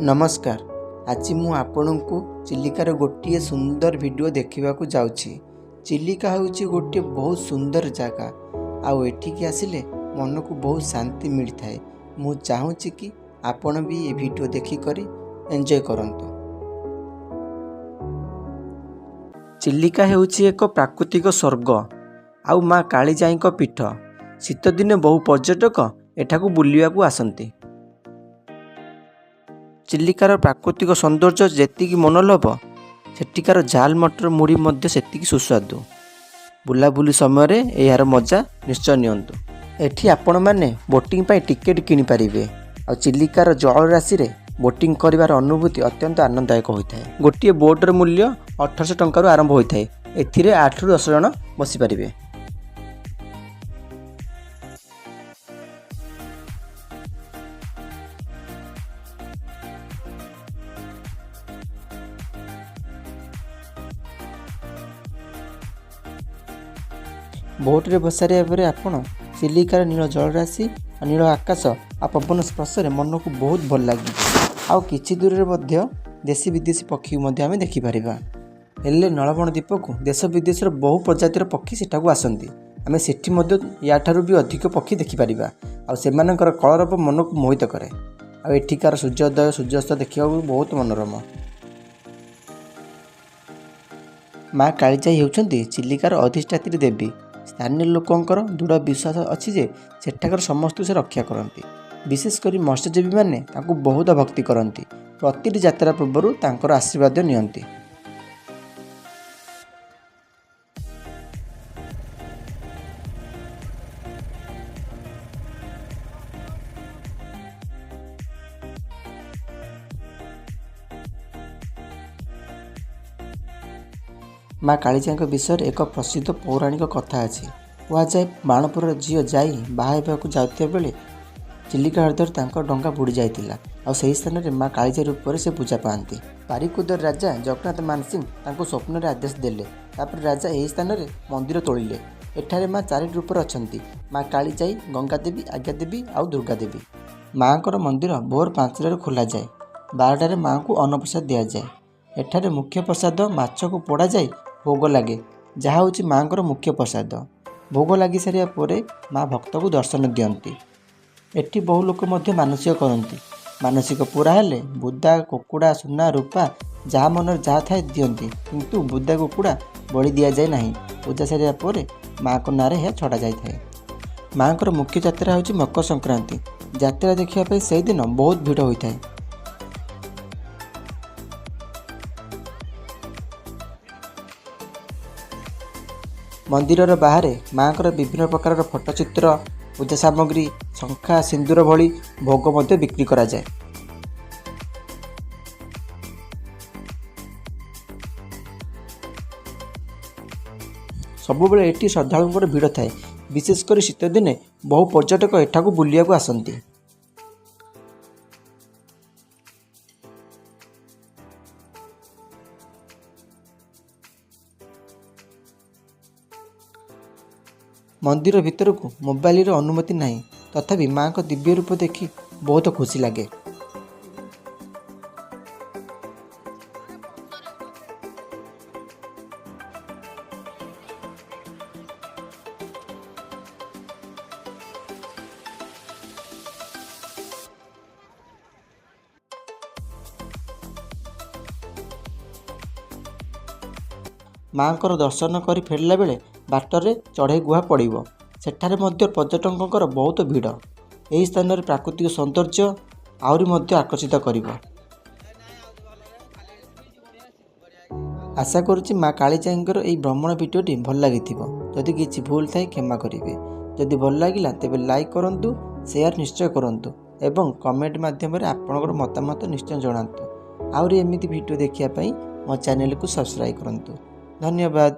ନମସ୍କାର। ଆଜି ମୁଁ ଆପଣଙ୍କୁ ଚିଲିକାର ଗୋଟିଏ ସୁନ୍ଦର ଭିଡ଼ିଓ ଦେଖିବାକୁ ଯାଉଛି। ଚିଲିକା ହେଉଛି ଗୋଟିଏ ବହୁତ ସୁନ୍ଦର ଜାଗା ଆଉ ଏଠିକି ଆସିଲେ ମନକୁ ବହୁତ ଶାନ୍ତି ମିଳିଥାଏ। ମୁଁ ଚାହୁଁଛି କି ଆପଣ ବି ଏ ଭିଡ଼ିଓ ଦେଖିକରି ଏନ୍ଜୟ କରନ୍ତୁ। ଚିଲିକା ହେଉଛି ଏକ ପ୍ରାକୃତିକ ସ୍ୱର୍ଗ ଆଉ ମା କାଳିଜାଇଙ୍କ ପୀଠ। ଶୀତଦିନେ ବହୁ ପର୍ଯ୍ୟଟକ ଏଠାକୁ ବୁଲିବାକୁ ଆସନ୍ତି। ଚିଲିକାର ପ୍ରାକୃତିକ ସୌନ୍ଦର୍ଯ୍ୟ ଯେତିକି ମନୋଲୋଭ, ସେଠିକାର ଝାଲ ମଟର ମୁଢ଼ି ମଧ୍ୟ ସେତିକି ସୁସ୍ୱାଦୁ। ବୁଲାବୁଲି ସମୟରେ ଏହାର ମଜା ନିଶ୍ଚୟ ନିଅନ୍ତୁ। ଏଠି ଆପଣମାନେ ବୋଟିଂ ପାଇଁ ଟିକେଟ୍ କିଣିପାରିବେ ଆଉ ଚିଲିକାର ଜଳରାଶିରେ ବୋଟିଂ କରିବାର ଅନୁଭୂତି ଅତ୍ୟନ୍ତ ଆନନ୍ଦଦାୟକ ହୋଇଥାଏ। ଗୋଟିଏ ବୋଟ୍ର ମୂଲ୍ୟ 1800 ଟଙ୍କାରୁ ଆରମ୍ଭ ହୋଇଥାଏ। ଏଥିରେ 8ରୁ 10 ଜଣ ବସିପାରିବେ। ବୋଟ୍ରେ ବସାରିବା ପରେ ଆପଣ ଚିଲିକାର ନୀଳ ଜଳରାଶି ଆଉ ନୀଳ ଆକାଶ ଆଉ ପବନ ସ୍ପର୍ଶରେ ମନକୁ ବହୁତ ଭଲ ଲାଗିବ। ଆଉ କିଛି ଦୂରରେ ମଧ୍ୟ ଦେଶୀ ବିଦେଶୀ ପକ୍ଷୀ ମଧ୍ୟ ଆମେ ଦେଖିପାରିବା। ହେଲେ ନଳବଣ ଦ୍ୱୀପକୁ ଦେଶ ବିଦେଶର ବହୁ ପ୍ରଜାତିର ପକ୍ଷୀ ସେଠାକୁ ଆସନ୍ତି। ଆମେ ସେଠି ମଧ୍ୟ ୟାଠାରୁ ବି ଅଧିକ ପକ୍ଷୀ ଦେଖିପାରିବା ଆଉ ସେମାନଙ୍କର କଳରବ ମନକୁ ମୋହିତ କରେ। ଆଉ ଏଠିକାର ସୂର୍ଯ୍ୟୋଦୟ, ସୂର୍ଯ୍ୟାସ୍ତ ଦେଖିବାକୁ ବହୁତ ମନୋରମ। ମା କାଳିଜାଇ ହେଉଛନ୍ତି ଚିଲିକାର ଅଧିଷ୍ଠାତ୍ରୀ ଦେବୀ। ସ୍ଥାନୀୟ ଲୋକଙ୍କର ଦୃଢ଼ ବିଶ୍ୱାସ ଅଛି ଯେ ସେଠାକାର ସମସ୍ତଙ୍କୁ ସେ ରକ୍ଷା କରନ୍ତି। ବିଶେଷ କରି ମତ୍ସ୍ୟଜୀବୀମାନେ ତାଙ୍କୁ ବହୁତ ଭକ୍ତି କରନ୍ତି। ପ୍ରତିଟି ଯାତ୍ରା ପୂର୍ବରୁ ତାଙ୍କର ଆଶୀର୍ବାଦ ନିଅନ୍ତି। ମା କାଳିଜାଇଙ୍କ ବିଷୟରେ ଏକ ପ୍ରସିଦ୍ଧ ପୌରାଣିକ କଥା ଅଛି। କୁହାଯାଏ, ବାଣପୁରର ଝିଅ ଜାଇ ବାହା ହେବାକୁ ଯାଉଥିବା ବେଳେ ଚିଲିକା ହ୍ରଦରେ ତାଙ୍କ ଡଙ୍ଗା ବୁଡ଼ି ଯାଇଥିଲା ଆଉ ସେହି ସ୍ଥାନରେ ମା କାଳିଜାଇ ରୂପରେ ସେ ପୂଜା ପାଆନ୍ତି। ପାରିକୁଦର ରାଜା ଜଗନ୍ନାଥ ମାନସିଂହ ତାଙ୍କୁ ସ୍ୱପ୍ନରେ ଆଦେଶ ଦେଲେ। ତାପରେ ରାଜା ଏହି ସ୍ଥାନରେ ମନ୍ଦିର ତୋଳିଲେ। ଏଠାରେ ମା ଚାରିଟି ରୂପରେ ଅଛନ୍ତି: ମା କାଳିଜାଇ, ଗଙ୍ଗାଦେବୀ, ଆଜ୍ଞାଦେବୀ ଆଉ ଦୁର୍ଗାଦେବୀ। ମାଙ୍କର ମନ୍ଦିର ଭୋର 5ଟାରୁ ଖୋଲାଯାଏ। 12ଟାରେ ମାଙ୍କୁ ଅନ୍ନପ୍ରସାଦ ଦିଆଯାଏ। ଏଠାରେ ମୁଖ୍ୟ ପ୍ରସାଦ ମାଛକୁ ପୋଡ଼ାଯାଇ ଭୋଗ ଲାଗେ, ଯାହା ହେଉଛି ମାଙ୍କର ମୁଖ୍ୟ ପ୍ରସାଦ। ଭୋଗ ଲାଗି ସାରିବା ପରେ ମା ଭକ୍ତକୁ ଦର୍ଶନ ଦିଅନ୍ତି। ଏଠି ବହୁ ଲୋକ ମଧ୍ୟ ମାନସିକ କରନ୍ତି। ମାନସିକ ପୁରା ହେଲେ ବୁଦା, କୁକୁଡ଼ା, ସୁନା, ରୂପା, ଯାହା ମନରେ ଯାହା ଥାଏ ଦିଅନ୍ତି। କିନ୍ତୁ ବୁଦା, କୁକୁଡ଼ା ବଳି ଦିଆଯାଏ ନାହିଁ। ପୂଜା ସାରିବା ପରେ ମାଙ୍କ ନାଁରେ ଏହା ଛଡ଼ା ଯାଇଥାଏ। ମାଙ୍କର ମୁଖ୍ୟ ଯାତ୍ରା ହେଉଛି ମକର ସଂକ୍ରାନ୍ତି। ଯାତ୍ରା ଦେଖିବା ପାଇଁ ସେଇଦିନ ବହୁତ ଭିଡ଼ ହୋଇଥାଏ। ମନ୍ଦିରର ବାହାରେ ମାଙ୍କର ବିଭିନ୍ନ ପ୍ରକାରର ଫଟୋଚିତ୍ର, ପୂଜା ସାମଗ୍ରୀ, ଶଙ୍ଖା, ସିନ୍ଦୁର ଭଳି ଭୋଗ ମଧ୍ୟ ବିକ୍ରି କରାଯାଏ। ସବୁବେଳେ ଏଠି ଶ୍ରଦ୍ଧାଳୁଙ୍କର ଭିଡ଼ ଥାଏ। ବିଶେଷ କରି ଶୀତଦିନେ ବହୁ ପର୍ଯ୍ୟଟକ ଏଠାକୁ ବୁଲିବାକୁ ଆସନ୍ତି। ମନ୍ଦିର ଭିତରକୁ ମୋବାଇଲର ଅନୁମତି ନାହିଁ। ତଥାପି ମାଙ୍କ ଦିବ୍ୟ ରୂପ ଦେଖି ବହୁତ ଖୁସି ଲାଗେ। ମାଙ୍କର ଦର୍ଶନ କରି ଫେରିଲା ବେଳେ ବାଟରେ ଚଢ଼େଇ ଗୁହା ପଡ଼ିବ। ସେଠାରେ ମଧ୍ୟ ପର୍ଯ୍ୟଟକଙ୍କର ବହୁତ ଭିଡ଼। ଏହି ସ୍ଥାନରେ ପ୍ରାକୃତିକ ସୌନ୍ଦର୍ଯ୍ୟ ଆହୁରି ମଧ୍ୟ ଆକର୍ଷିତ କରିବ। ଆଶା କରୁଛି ମା କାଳିଜାଇଙ୍କର ଏହି ଭ୍ରମଣ ଭିଡ଼ିଓଟି ଭଲ ଲାଗିଥିବ। ଯଦି କିଛି ଭୁଲ ଥାଏ, କ୍ଷମା କରିବେ। ଯଦି ଭଲ ଲାଗିଲା, ତେବେ ଲାଇକ୍ କରନ୍ତୁ, ସେୟାର ନିଶ୍ଚୟ କରନ୍ତୁ ଏବଂ କମେଣ୍ଟ ମାଧ୍ୟମରେ ଆପଣଙ୍କର ମତାମତ ନିଶ୍ଚୟ ଜଣାନ୍ତୁ। ଆହୁରି ଏମିତି ଭିଡ଼ିଓ ଦେଖିବା ପାଇଁ ମୋ ଚ୍ୟାନେଲକୁ ସବସ୍କ୍ରାଇବ୍ କରନ୍ତୁ। ଧନ୍ୟବାଦ।